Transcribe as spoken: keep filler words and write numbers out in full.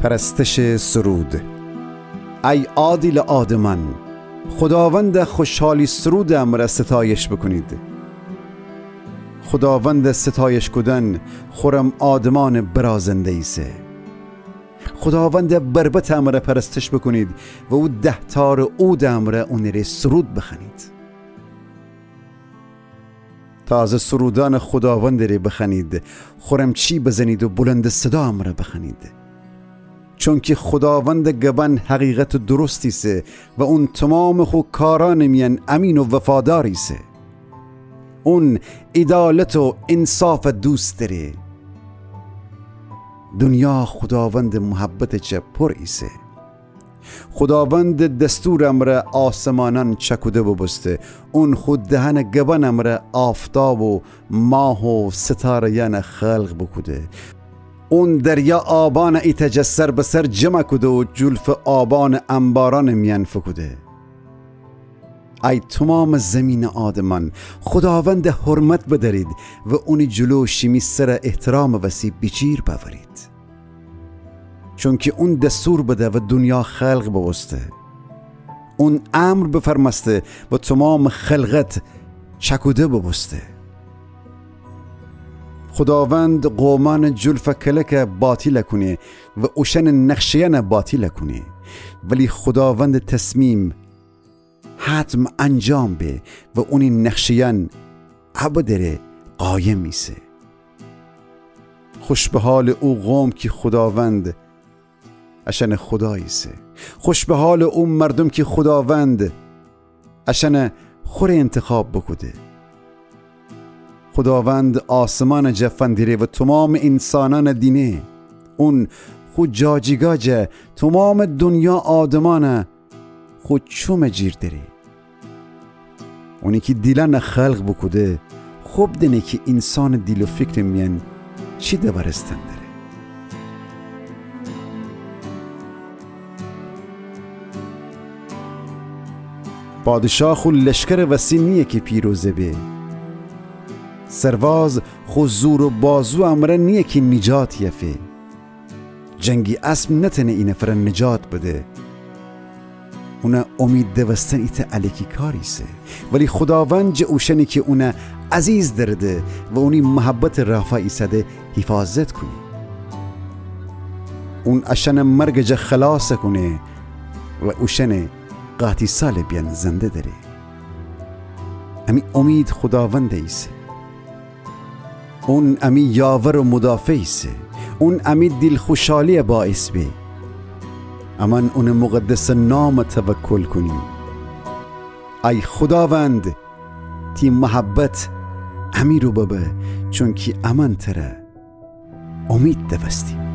پرستشٚ سرود. ای عادیلٚ آدمأن، خوداوندَ خوشحالی سرودٚ امرأ ستایش بوکونید. خوداوندَ ستایش کودن خورم آدمأنٚ برازنده ایسه. خوداوندٚ بربطٚ امرأ پرستش بوکونید و او دهتارٚ عودٚ امرأ اونٚ ره سرود بخوأنید. تازه سرودأنٚ خوداوندٚ ره بخوأنید، خورم چی بزنید و بلندٚ صدا امرأ بخوأنید. چونکی خوداوندٚ گبأن حقیقت و درست ایسه و اون تومامٚ خو کارأنٚ میأن امین و وفادار ایسه. اون عیدالت و انصافَ دوست دأره. دونیا خوداوندٚ محبتٚ جا پور ایسه. خوداوندٚ دستورٚ امرأ آسمانأن چأکوده بوبوسته. اون خو دهنٚ گبأنٚ امرأ آفتاب و ماه و ستاره‌یأنَ خلق بوکوده. اون دریا آبأنَ ایتأ جا سر به سر جمع کوده و جلفٚ آبأنَ انبارأنٚ میأن فوکوده. ای تومامٚ زیمینٚ آدمأن، خوداوندَ حرمت بدأرید و اونی جلو شیمی سرَ احترامٚ وسی بیجیر بأورید. چونکی اون دستور بده و دونیا خلق بوبوسته. اون امر بفرمأسته و تومامٚ خلقت چأکوده بوبوسته. خوداوند قومأنٚ جلفٚ کلکَ باطیلَ کونه و اوشأنٚ نقشه‌یأنَ باطیلَ کونه. ولی خوداوندٚ تصمیم حتم انجام به و اونی نقشه‌یأن ابدٚ ره قایم ایسه. خوش به حالٚ او قوم کی خوداوند اشأنٚ خودا ایسه. خوش به حالٚ او مردوم کی خوداوند اشأنَ خوره انتخاب بوکوده. خوداوند آسمانٚ جا فندیره و تومامٚ اینسانأنَ دینه. اون خو جاجیگا جا تومامٚ دونیا آدمأنَ خو چومٚ جیر دأره. اونی کی دیلأنَ خلق بوکوده، خب دأنه کی اینسانٚ دیل و فکرٚ میأن چی دوارستن دأره. پادشاه خو لشکرٚ وسی نییه کی پیروزه به. سرباز خو زور و بازویٚ امرأ نییه کی نجات یأفه. جنگی اسب نتأنه اینفرَ نجات بده. اونَ امید دوستن ایتأ الکی کار ایسه. ولی خوداوند جٚه اوشأنی کی اونَ عزیز دأرده و اونی محبتٚ رافا ایسده حفاظت کونه. اون اشأنَ مرگٚ جا خلاصَ کونه و اوشأنَ قاطی سالٚ بیأن زنده دأره. امی امید خوداوندَ ایسه. اون امی یاور و مدافع ایسه. اون امی دیل خوشحالییٚ باعث به. امأن اونٚ مقدسٚ نامَ توکل کونیم. ای خوداوند، تی محبت امی رو ببه، چونکی امأن تره امید دوستیم.